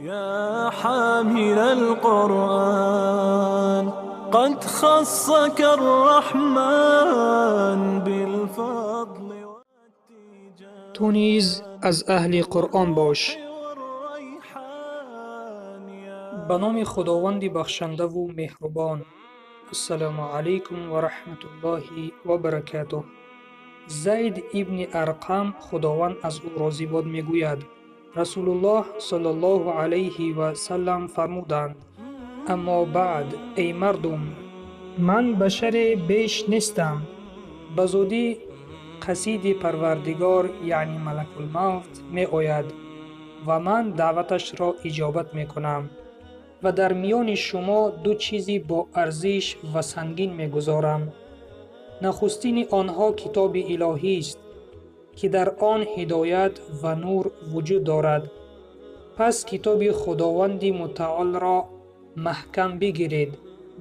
يا حامل القرآن قد خصك الرحمن بالفضل والتيجان Ту низ аз аҳли Қуръон бош. والريحان يا Ба номи Худованди бахшандаву меҳрубон. Ассалому алайкум ва раҳматуллоҳи ва баракатуҳ. Зайд ибни Арқам, Худованд аз ӯ розӣ бод, мегӯяд: Расулуллоҳ саллаллоҳу алайҳи ва саллам фармуданд: Аммо баъд, эй мардум, ман башаре беш нестам. Ба зудӣ қасиди Парвардигор, яъни Малакулмавт, меояд ва ман даъваташро иҷобат мекунам ва дар миёни шумо ду чизи боарзиш ва сангин мегузорам. Нахустини онҳо китоби илоҳист, ки дар он ҳидоят ва нур вуҷуд дорад. Пас китоби Худованди мутаолро маҳкам бигиред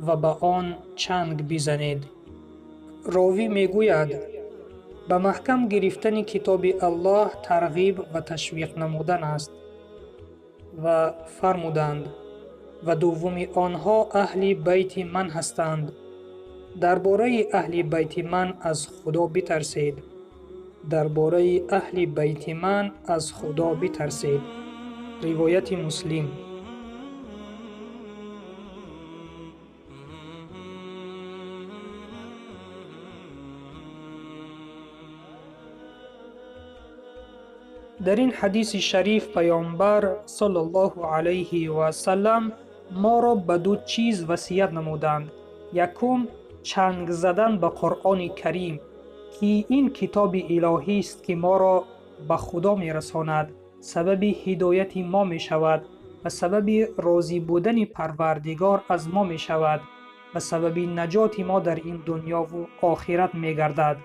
ва ба он чанг бизанед. Ровӣ мегӯяд: ба маҳкам гирифтани китоби Аллоҳ тарғиб ва ташвиқ намудан аст. Ва фармуданд: ва дуввуми онҳо аҳли байти ман ҳастанд. Дар бораи аҳли байти ман аз Худо битарсед. Дар бораи аҳли байти ман аз Худо битарсед. Ривояти Муслим. Дар ин ҳадиси шариф Паёмбар саллаллоҳу алайҳи васаллам моро ба ду чиз васият намуданд. Якум, чанг задан ба Қуръони Карим, ки ин китоби илоҳист, ки моро ба Худо мерасонад, сабаби ҳидояти мо мешавад ва сабаби розӣ будани Парвардигор аз мо мешавад ва сабаби наҷоти мо дар ин дунёву охират мегардад.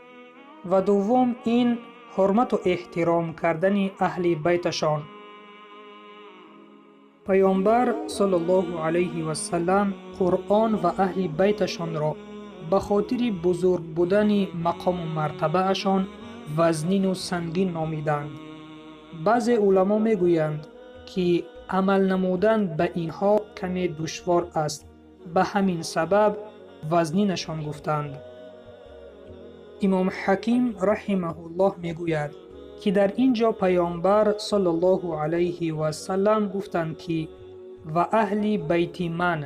Ва дуввум ин ҳурмату эҳтиром кардани аҳли байташон. Паёмбар саллаллоҳу алайҳи васаллам Қуръон ва аҳли байташонро ба хотири бузург будани мақому мартабаашон вазнину сангин номиданд. Баъзе уламо мегӯянд, ки амал намудан ба инҳо каме душвор аст, ба ҳамин сабаб вазнинашон гуфтанд. Имом Ҳаким раҳимаҳуллоҳ мегӯяд, ки дар ин ҷо Паёмбар саллаллоҳу алайҳи васаллам гуфтанд, ки ва аҳли байти ман,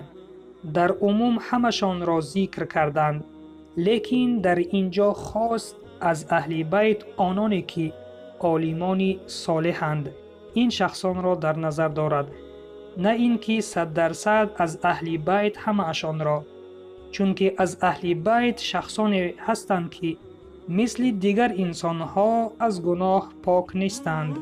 дар умум ҳамашонро зикр карданд, лекин дар ин ҷо хост аз аҳли байт ононе, ки олимони солеҳанд, ин шахсонро дар назар дорад, на ин ки 100% аз аҳли байт ҳамаашонро, чунки аз аҳли байт шахсоне ҳастанд, ки мисли дигар инсонҳо аз гуноҳ пок нестанд.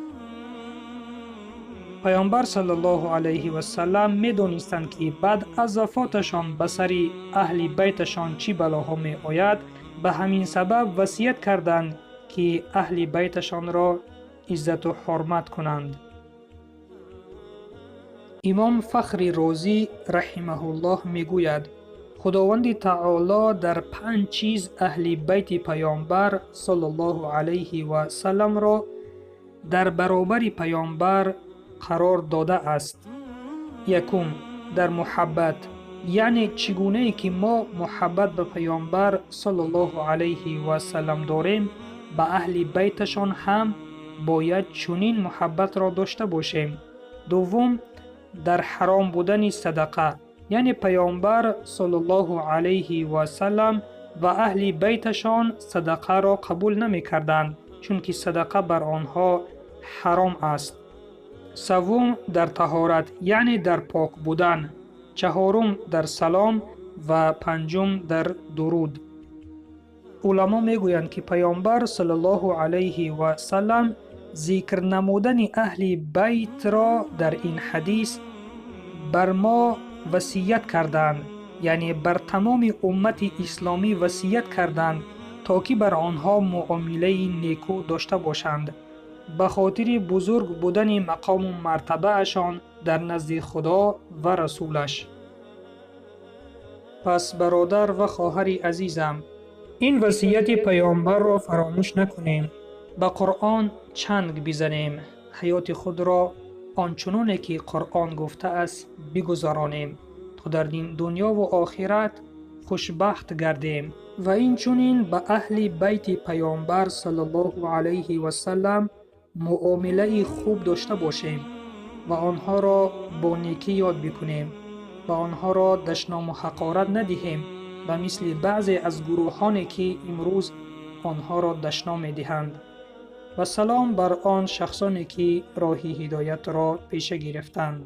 Паёмбар саллаллоҳу алайҳи васаллам медонистанд, ки баъд аз вафоташон ба сари аҳли байташон чӣ балоҳо меояд. Ба ҳамин сабаб васият карданд, ки аҳли байташонро иззату ҳурмат кунанд. Имом Фахри Розӣ раҳимаҳуллоҳ мегӯяд: Худованди таоло дар панҷ чиз аҳли байти Паёмбар саллаллоҳу алайҳи васалламро дар баробари Паёмбар қарор додааст. Якум, дар муҳаббат, яъне чӣ гунае ки мо муҳаббат ба Паёмбар саллаллоҳу алайҳи васаллам дорем, ба аҳли байташон ҳам бояд чунин муҳаббатро дошта бошем. Дуввум, дар ҳаром будани садақа, яъне Паёмбар саллаллоҳу алайҳи васаллам ва аҳли байташон садақаро қабул намекарданд, чунки садақа бар онҳо ҳаром аст. Севум, дар таҳорат, яъне дар пок будан. Чаҳорум, дар салом ва панҷум, дар дуруд. Уламо мегӯянд, ки Паёмбар саллаллоҳу алайҳи васаллам зикр намудани аҳли байтро дар ин ҳадис бар мо васият карданд, яъне бар тамоми уммати исломӣ васият карданд, то ки бар онҳо муомилаи некӯ дошта бошанд, ба хотири бузург будани мақому мартабаашон дар назди Худо ва Расулаш. Пас бародар ва хоҳари азизам, ин васияти Паёмбарро фаромӯш накунем, ба Қуръон чанг бизанем, ҳаёти худро он чуноне ки Қуръон гуфтааст бигузаронем, то дар дунё ва охират хушбахт гардем ва инчунин ба аҳли байти Паёмбар саллаллоҳу алайҳи васаллам муомилаи хуб дошта бошем ва онҳоро бо некӣ ёд бикунем ва онҳоро дашному ҳақорат надиҳем, ба мисли баъзе аз гурӯҳоне ки имрӯз онҳоро дашном медиҳанд. Ва салом бар он шахсоне ки роҳи ҳидоятро пеша гирифтанд.